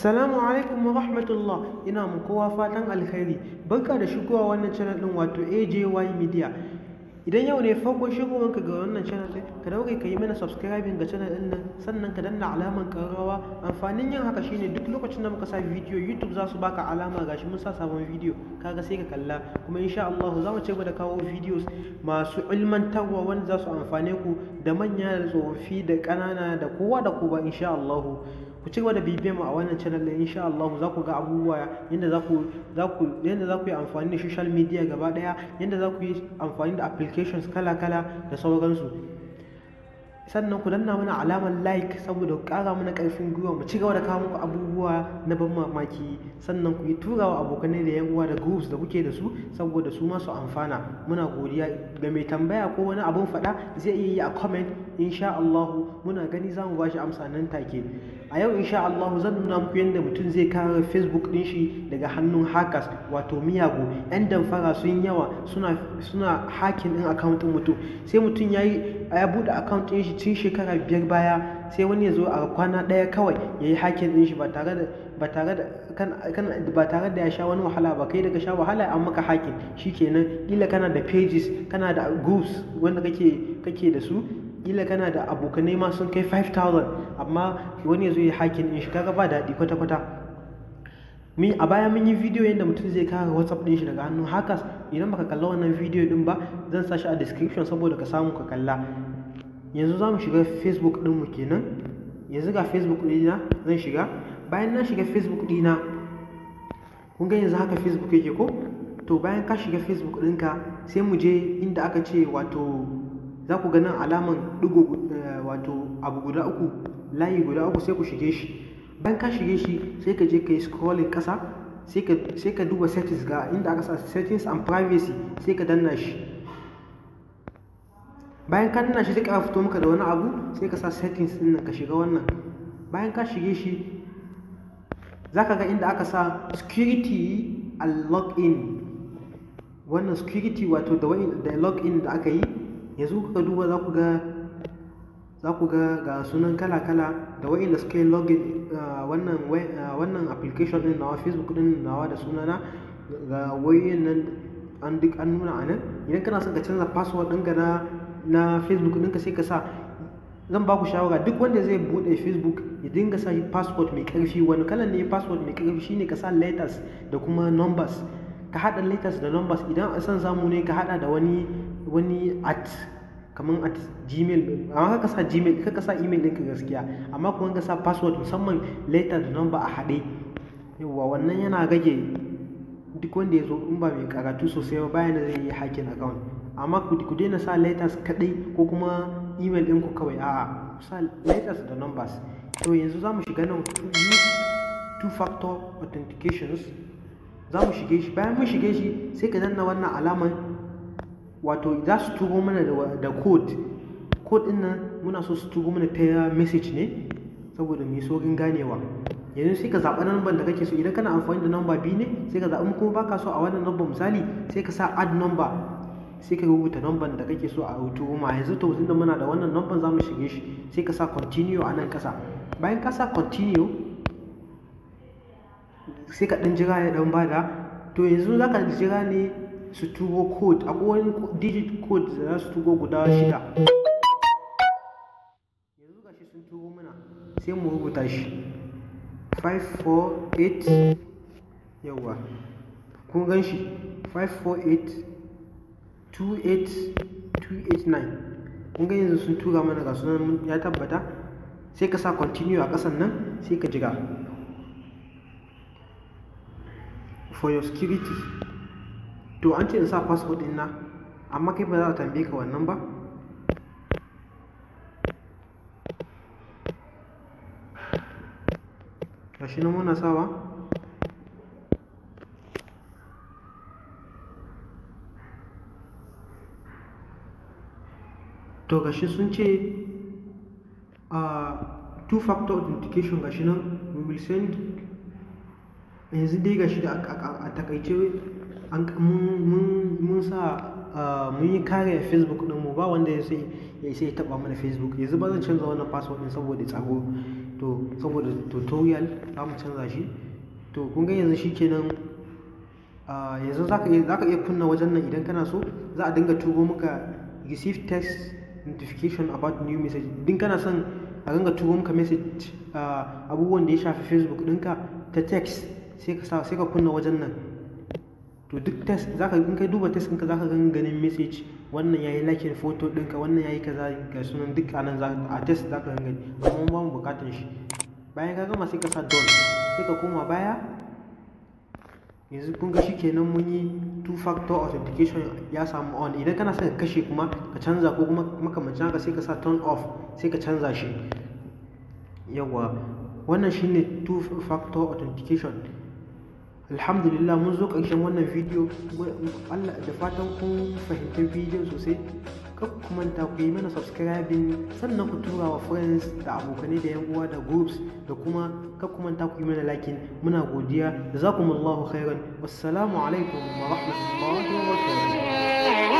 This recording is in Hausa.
Assalamu alaikum wa rahmatullah. Ina mu kowa fatan alkhairi. Barka da shigowa wannan channel din, wato AJY Media. Idan yau ne farkon shigowanka ga wannan channel din, ka daure ka yi mana subscribing ga channel din nan, sannan ka danna alaman karrawa. Amfanin yin haka shine duk lokacin da muka sa video, YouTube za su baka alama gashi mun sa sabon video, kaga sai ka kalla. Kuma insha Allah za mu ci gaba da kawo videos masu ilmantarwa wanda za su amfane ku, da manya da tsofaffi da ƙanana da kowa da kowa, insha Allah. Ku ci gaba da bibiyar mu a wannan channel din. Insha Allah za ku ga abubuwa yanda za ku yi amfani da social media gaba daya, yanda za ku yi amfani da applications kala-kala da sauransu. Sannan ku danna mana alamar like saboda ku kara mana karfin gwiwa mu ci gaba da kawo muku abubuwa na ban mamaki. Sannan ku yi turawa abokanai da yan uwa da groups da kuke da su saboda su ma su amfana. Muna godiya. Ga mai tambaya ko wani abun faɗa, zai iya yi a comment. Insha Allah muna gani, za mu ba shi amsa nan take. A yau insha Allah zan nuna muku yadda mutum zai kare Facebook din shi daga hannun hackers, wato miyagu yan damfara. Sun yawa, suna hacking din account din mutum. Sai mutum ya bude account din shi tun shekara 5 baya, sai wani ya zo a kwana ɗaya kawai ya yi hacking din shi ba tare da ya sha wani wahala ba. Kai daga sha wahala an maka hacking, shikenan. Kila kana da pages, kana da groups wanda kake da su, kila kana da abokanai ma sun kai 5000, amma wani ya zo ya hacking din shi, kaga ba daɗi kwata-kwata. A baya mun yi video yadda mutum zai kare WhatsApp din shi daga hannun hackers. Idan baka kalla wannan video din ba, zan sa shi a description saboda ka samu ka kalla. Yanzu za mu shiga Facebook din mu kenan. Yanzu ga Facebook ɗina zan shiga. Bayan na shiga Facebook ɗina, kun ga yanzu haka Facebook yake ko? To, bayan ka shiga Facebook ɗinka, sai mu je inda aka ce, wato za ku ga nan alaman ɗigo, wato abu guda uku, layi guda uku, sai ku shige shi. Bayan ka shige shi, sai ka je ka yi scrolling ƙasa, sai ka duba settings. Ga inda aka sa "Settings and privacy", sai ka danna shi. Bayan ka danna shi, sai ka fito maka da wani abu, sai ka sa settings din nan, ka shiga wannan. Bayan ka shige shi, za ka ga inda aka sa "Security and login". Wannan security, wato da login da aka yi. Yanzu kuka duba, za ku ga ga sunan kala-kala da wa'inda suka yi login wannan application din nawa, Facebook din nawa da sunana. Ga wayoyin nan an duk an nuna a nan. Idan kana son ka canza password ɗinka na Facebook ɗinka, sai ka sa. Zan ba ku shawara, duk wanda zai buɗe Facebook ya dinga sa password mai ƙarfi. Wani kalan ne password mai ƙarfi? Shine ka sa letters da kuma numbers, ka haɗa letters da numbers. Idan a san samu ne, ka haɗa da wani at, kamar @gmail. Amma ka sa Gmail, ka sa email ɗinka gaskiya. Amma kuma ka sa password, musamman letter da number a haɗe, yawwa, wannan yana rage duk wanda ya zo in ba mai karatu sosai ba, bayan zai yi hacking account. Amma ku daina sa letters kaɗai ko kuma email ɗinku kawai. A'a, ku sa letters da numbers. To, yanzu za mu shiga nan, "Use two factor authentications", za mu shige shi. Bayan mun shige shi, sai ka danna wannan alaman, wato za su turo mana da code. Code din nan muna so su turo mana ta message ne saboda mu yi saurin ganewa. Yanzu sai ka zaɓa number da kake so. Idan kana amfani da number biyu ne, sai ka zaɓi. Kuma baka so a wannan number misali, sai ka sa "Add number", sai ka rubuta number da kake so a turo ma. Yanzu to, tunda muna da wannan number, za mu shige shi. Sai ka sa "Continue" a nan ƙasa. Bayan ka sa "Continue", sai ka ɗan jira ya ɗan bada. To, yanzu za ka jira ne su turo code. Akwai wani digit code da za su turo guda shida. Yanzu gashi sun turo mana, sai mu rubuta shi: 548. Yawwa, kun gan shi, 548 28 289. Kun ga yanzu sun tura mana, ga sunan ya tabbata. Sai ka sa "Continue" a ƙasan nan, sai ka jira. For your security, to an ce in sa password ɗin na, amma kai ba za a tambaye ka wannan ba. Gashi nan muna sawa. To, gashi sun ce two factor authentication, gashi nan we will send. Yanzu dai gashi da a takaice mun sa mun yi kare Facebook din mu, ba wanda ya sai ya taɓa mana Facebook. Yanzu ba zan canza wannan password din saboda tsaro. To saboda tutorial za mu canza shi. To kun ga yanzu shikenan. Yanzu za ka iya kunna wajen nan idan kana so za a dinga turo maka receive text notification about new message. Din kana son a dinga turo maka message, abubuwan da ya shafi Facebook ɗinka ta text, sai ka sa, sai ka kunna wajen nan. To duk text zaka, in kai duba text ɗinka, zaka ga ganin message, wannan yayi liking photo ɗinka, wannan yayi kaza, ga sunan duk anan a text zaka gani, amma ba mu buƙatar shi. Bayan ka gama, sai ka sa done, sai ka koma baya. Yanzu kun ga shikenan, mun yi two factor authentication ya samu on. Idan kana son ka kashe kuma ka canza ko kuma makamancin haka, sai ka sa turn off, sai ka canza shi. Yawa, wannan shine two factor authentication. Alhamdulillah, mun zo ƙarshen wannan bidiyo. Allah da fatan kun fahimci bidiyon sosai. Kar ku manta ku yi mana subscribing, sannan ku tura wa friends da abokanai da yan uwa da groups, da kuma kar ku manta ku yi mana liking. Muna godiya. Jazakumullahu khairan. Wassalamu alaikum wa rahmatullahi wa barakatuh.